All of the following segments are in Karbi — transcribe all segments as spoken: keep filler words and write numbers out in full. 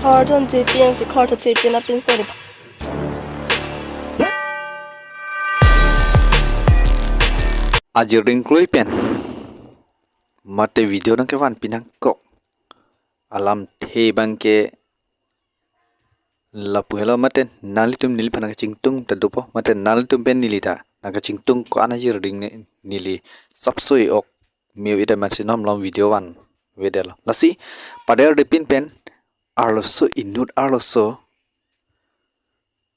Hor dunje pen, sikhor thuche pen apinso nephan. Ajir dingklui pen mate video nangkevan pinangkok alamthe abangke lapu helo, mate nanglitum neliphan nangkachingtung ta dopo, mate nanglitum pen neli ta nangkachingtung ko-an ajir ding ne neli sapsoi ok miu ida man sinom lom video vanvedetlo. Lasi paderdepin pen arloso, inut arloso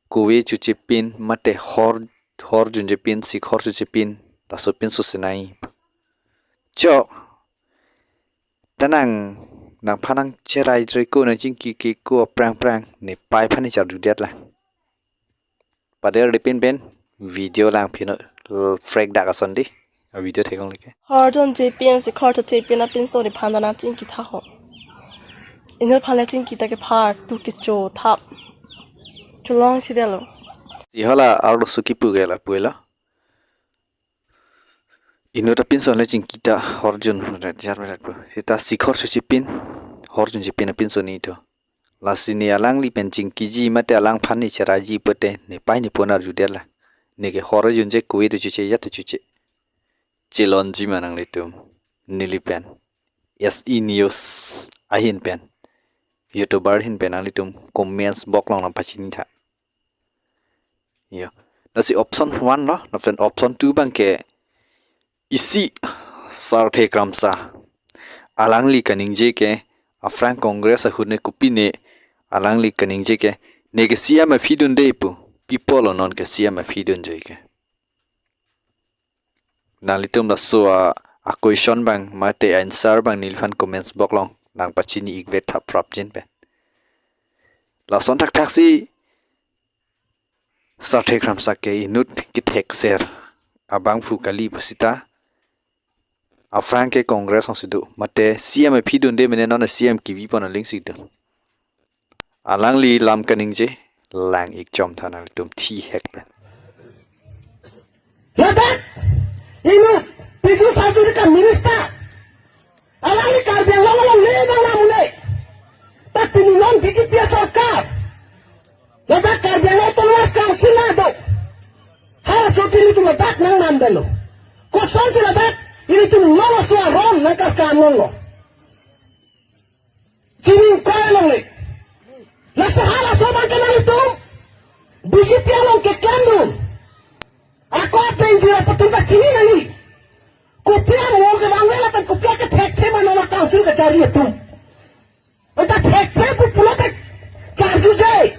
kove thuche pen mate hor, hor dunje pen, sikhor thuche pen, laso pinso sinai. Chok, ta nang, nangphan nangcherai-re ko, nangchingki ke ko aphrang phrang nepei aphan ne charjudet la. Paderdepin pen video lang phino, l-, frek dak ason di. A video theklongle ke. Hor dunje pen, sikhor thuche pen apinso nephan ta nangchingki tha ho. Inut aphan le chingki ta kephartu kecho thap cholongsi detlo. Si hala arloso kipu ke lapu helo. Inut apinso le chingki ta hor dun ret jar ret pu. Sita sikhor thuche pen, hor dunje pen apinso ne do. Lasi ne alangli pen chingkiji mate alangphan ne cheraiji pute nepei nepon arjudet la. Neke hor dunje, kove thuche, ya thuche. Chelonji ma nanglitum neli pen. S E News ahin pen, YouTuber ahin pen nanglitum comments box along nangpachini tha. Yo. Lasi option one lo, lapen option two abangke isi Sarthe Kramsa. Alangli kaningje ke aphrang Congress ahut ne kopine, alangli kaningje ke neke C M aphi dunde pu. Pi apotlo nonke C M aphi dunje ke. Nanglitum laso a, a question abang mate answer abang neliphan comments box along nangpachini ikvet tha prapjin pen. Lason thakthaksi Sarthe Kramsa ke inut kethekser abangphu kali pusita aphrang ke Congress alongsi do, mate C M aphi dunde mene non C M kevi pon aling si do. Alangli lam kaningje lang-ik chom tha, nanglitum thihek pen. Ladak inut Piju Sarju ke minister. Alangli Karbi Anglong along le nang lam le. Tapi non B J P sorkar. Ladak Karbi Anglong Autonomous Council na do. Halaso ilitum ladak nang namdetlo. Kosonsi ladak ilitum non aso aron nangkar kam longlo. Chini ingkoi longle. Lasi halaso abangke nanglitum B J P along keklem dun. Ako penjira atum ta chini nangji. Kopi amo kevangve lapen kopi akethekthe ma non a council kachari atum. Anta thekthe pu pulote charjuje.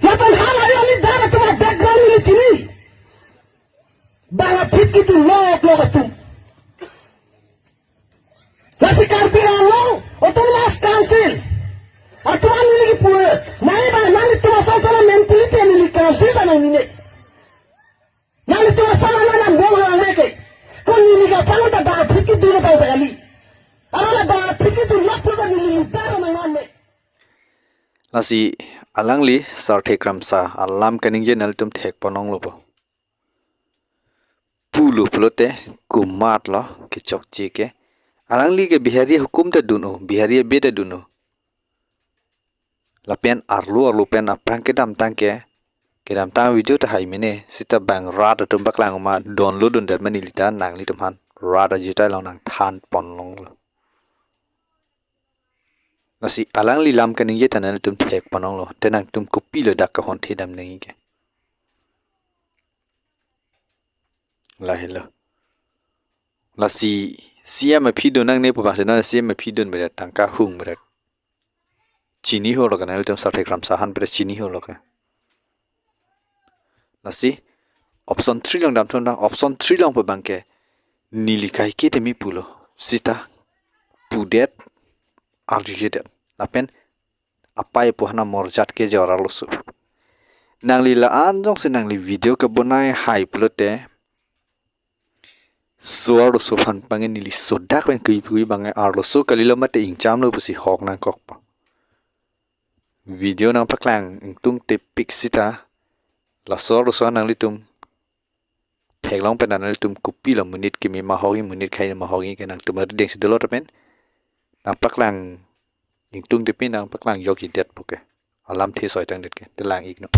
Lapen hala yo leader atum a-background neli chini. Bang aphi kedun lok lok atum. Lasi Karbi Anglong Autonomous Council atum an neli kipu, nai ba nanglitum asal asal mentality neli council ta nangmine. Nanglitum asal anan an bong hang ke. Ko neli kapang ta bang aphi kedun ta kali. Aro la bang aphi kedun lok pulo ta neli leader nang name. Lasi alangli Sarthe Kramsa alam kaningje nanglitum thekpon longlo po. Pulo pulote komatlo kechokche ke. Alangli ke Bihari hukum ta dun-o, Bihari abid ta dun-o. Lapen arlo arlo pen aphrang kedamtang ke, kedamtang video ta hai mene, sita bang rat atum paklang ma donlo dundet ma neli ta nanglitum aphan rat ajutai along nangthanpon longlo. Lasi alangli lam kaningje ta nanglitum thekpon longlo. Te nangtum kopilo dak kahon thedam nangji ke. Lahelo. Lasi C M aphi dun nangne pu bangsi non C M aphi dun beda tangka hung beda. Chini holo ke nanglitum Sarthe Kramsa aphan beda chini holo ke. Lasi option three along damthundang, option three along pu abangke neli kaike temi pulo. Sita pudet arjujedet. Lapen apei pu hana morjat ke jora losu. Nangli la-an jongsi nangli video kebonai hai pulote so arloso aphan abangke neli sodak pen kui kui abangke arloso kalilo mate ingchamlo pusi hok nangkokpo. Video nangpaklang ingtungte pik sita laso arloso nanglitum theklong pen nanglitum kopilo monit kimi ma hokji monit khai ma hokji ke nangtum arideng si dolo ta pen nangpaklang Ingtung de pin nangpaklang jokji det puke. Alamthe soi tangdet ke. Te lang-iknon.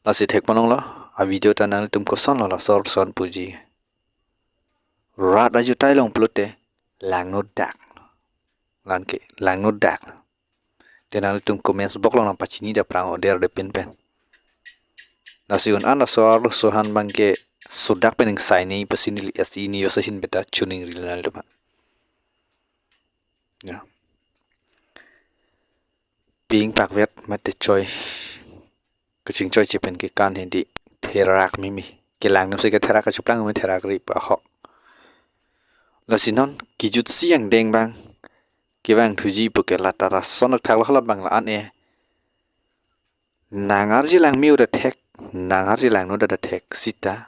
Lasi thekponlonglo, a video ta nanglitum kosonlo laso arloso an puji. Rat ajutai along pulote langno dak. Lang ke, langno dak. Te nanglitum comments box along nangpachini dak prang order de pin pen. Lasi un-an laso arloso an abangke sodak pen ingsai ni pasi neli S E News ahin beta choningri nanglitum aphan. Ya. Ping pakvet mate choi. Kachingchoi chepen ke kan hindi therak mimi. Kelang nungsi ke therak kachuplang mi therak ri pa ho. Lasi non kijutsi angdeng abang kevang thuji puke la tara sonok thaklo hala abang la-an e. Nang arje lang mi uda thek, nang arje langno da da thek sita.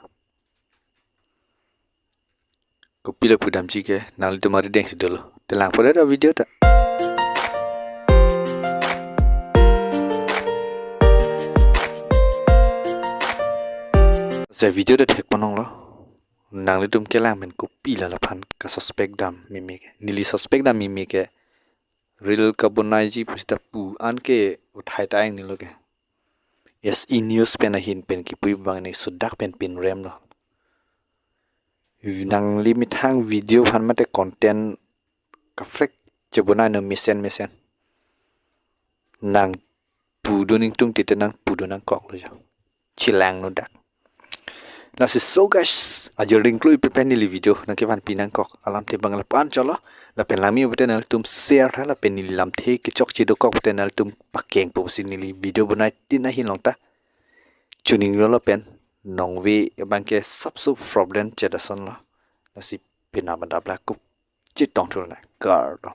Kopilo pudamji ke nanglitum arideng si dolo. Te langpo det a video ta. Se video ta thekponlonglo. Nanglitum kelang pen kopilo laphan ka suspect dam mimi ke. Neli suspect dam mimi ke reel kabonaiji pusita pu anke uthai ta ang nilo ke. S E News pen ahin pen kipu abang ne sodak pen pinremlo. Nangli methang video aphan mate content kaprek chebonai non mesen mesen. Nang pudun ingtung tite nang pudun nangkoklo jo. Chelangno dak. Lasi so guys, ajo ringklui pepen neli video nangkevanpi nangkok. Alamthe abang lapu-an cholo. Lapen langmi pute nanglitum share tha lapen neli lamthe kechokche dokok pute nanglitum pakengpo pusi neli video bonai tin ahin long ta. Choningrilo lapen nongve abangke sapso problem chedasonlo. Lasi pina bandap lakup chitong thulna kardom.